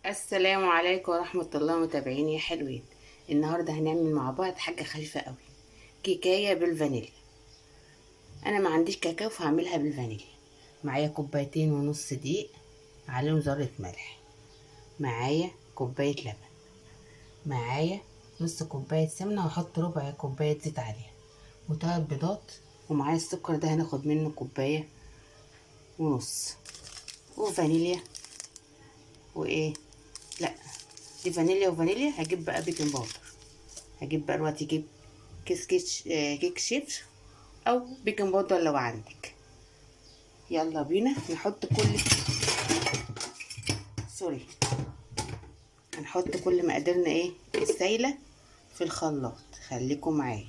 السلام عليكم ورحمة الله. متابعيني يا حلوين، النهاردة هنعمل مع بعض حاجة خفيفة قوي، كيكاية بالفانيليا. انا ما عنديش كاكاو فهعملها بالفانيليا. معايا 2.5 كوباية دقيق عليهم ذرة ملح، معايا كوباية لبن، معايا نص كوباية سمنة وهحط ربع كوباية زيت عليها، وتلات بيضات، ومعايا السكر ده هناخد منه 1.5 كوباية، وفانيليا. وايه، لا دي فانيليا وفانيليا. هجيب بقى baking powder، هجيب بقى دلوقتي، اجيب كيس كيك شيف او baking powder لو عندك. يلا بينا نحط كل sorry هنحط كل مقاديرنا ايه السايله في الخلاط. خليكم معايا.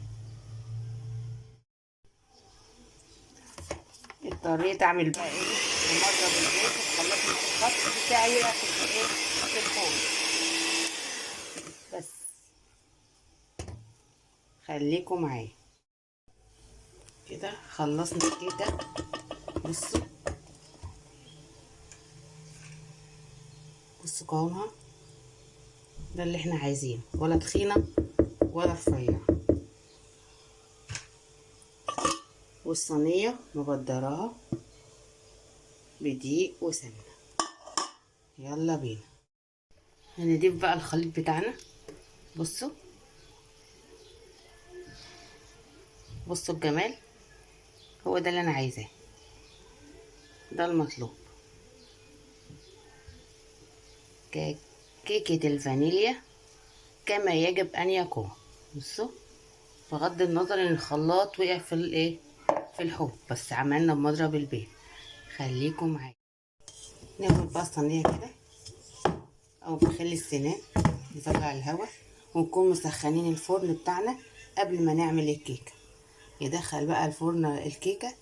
اضطريت اعمل بقى ايه بمضرب البيض الخلاط، الخط بتاعي يقع في ايه في الحوض، بس خليكم معايا. كده خلصنا الكيكه. بصوا بصوا قوامها، ده اللي احنا عايزينه، ولا تخينة ولا رفيعة. والصينيه مبدراها بدقيق وسمنه. يلا بينا هنضيف بقى الخليط بتاعنا. بصوا بصوا الجمال، هو ده اللي انا عايزاه، ده المطلوب. كيكة الفانيليا كما يجب ان يكون. بصوا بغض النظر ان الخلاط وقع في الايه في الحوض، بس عملنا بمضرب البيض. خليكم معايا. ناخد بقى الصينية كده او بخلي السنان نطلع الهواء، ونكون مسخنين الفرن بتاعنا قبل ما نعمل الكيكه. يدخل بقى الفرن الكيكه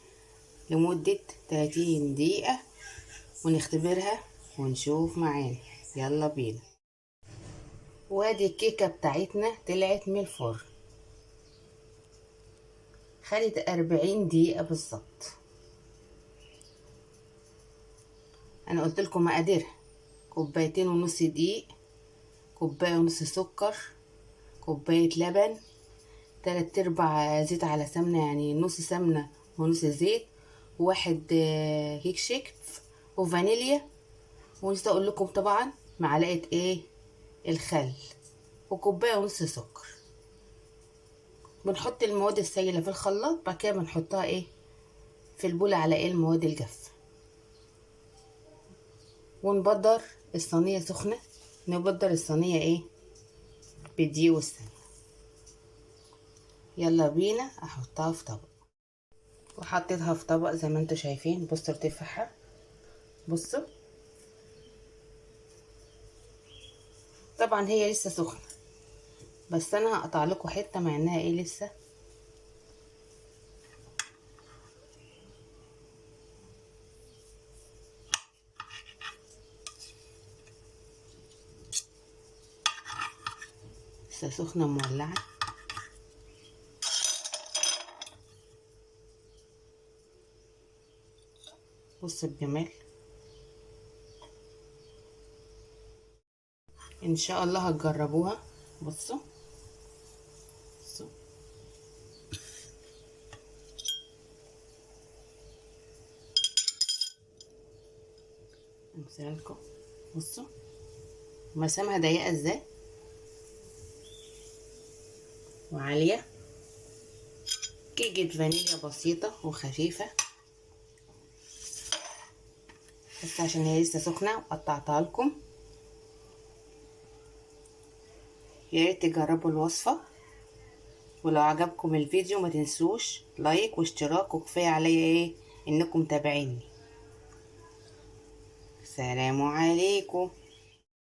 لمدة 30 دقيقة ونختبرها ونشوف معانا. يلا بينا. وادي الكيكه بتاعتنا طلعت من الفرن، خدت 40 دقيقة بالظبط. انا قلت لكم مقاديرها: 2.5 كوباية دقيق، 1.5 كوباية سكر، كوباية لبن، 3/4 زيت على سمنة، يعني نص سمنة ونص زيت، وواحد كيك شيك، وفانيليا، ونسيت اقول لكم طبعا معلقة ايه الخل، و1.5 كوباية سكر. بنحط المواد السائلة في الخلاط، بعد كده بنحطها ايه في البولة على ايه المواد الجافة، ونبدر الصينية سخنة، نبدر الصينية ايه بدقيق والسمنة. يلا بينا احطها في طبق. وحطيتها في طبق زي ما انتوا شايفين. بصوا ارتفاعها، بصوا طبعا هي لسه سخنة، بس انا هقطع لكم حتة مع انها ايه لسه. لسه سخنة مولعة. بصوا الجمال. ان شاء الله هتجربوها. بصوا بصوا امسكها. بصوا مسامها ضيقة ازاي وعالية. كيكة فانيليا بسيطة وخفيفة، بس عشان هي لسه سخنة وقطعتها لكم. يا ريت تجربوا الوصفة، ولو عجبكم الفيديو ما تنسوش لايك واشتراك، وكفاية عليا ايه انكم تابعيني. سلام عليكم.